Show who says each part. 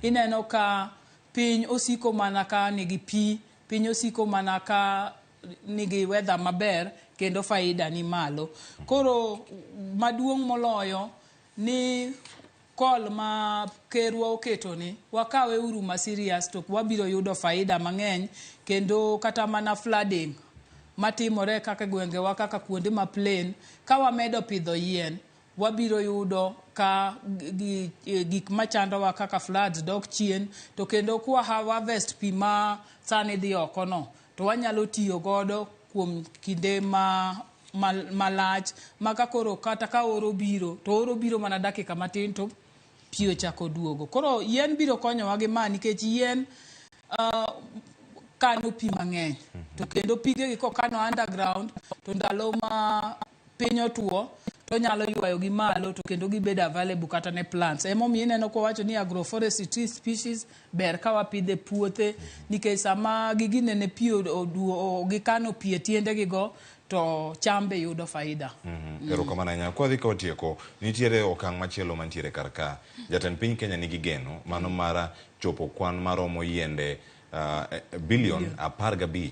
Speaker 1: Ineno ka piny osiko mana ka nigi pi, piny osiko mana ka nigi weather maber kendo faida ni malo. Koro maduong' moloyo ni call ma kerwa oketo ni wakawe uru ma serious to wabiro yudo faida mang'eny kendo kata mana flooding matimore kaka gwengewa kaka kuonde ma plain ka wamedo pidho yien wabiro yudo ka gik machandowa kaka floods dok chien to kendo kwa harvest pi ma sani dhi oko no to wanyalo tiyo godo kuom kinde ma malach ma ka koro kata ka oro biro to oro biro mana dakika matin to pi ochako duogo. Koro yien biro konyowa gi ma nikech yien kano pi mang'eny to kendo pigegi kokano underground to ndalo ma piny otuo to nyalo ywayo gi malo to kendo gibedo available kata ne plants. Emomiyo ineno kwawacho ni agroforestry tree species ber ka wapidhe puothe nikech sama giginene pi gikano pi e tiendegi go to cham be yudo faida.
Speaker 2: Erokamano ahinya. Kwadhi ka watieko, nitiere okang' machielo mantiere kar ka. Jatend piny Kenya nigi geno mano mar chopo kwan maromo yiende bilion 15.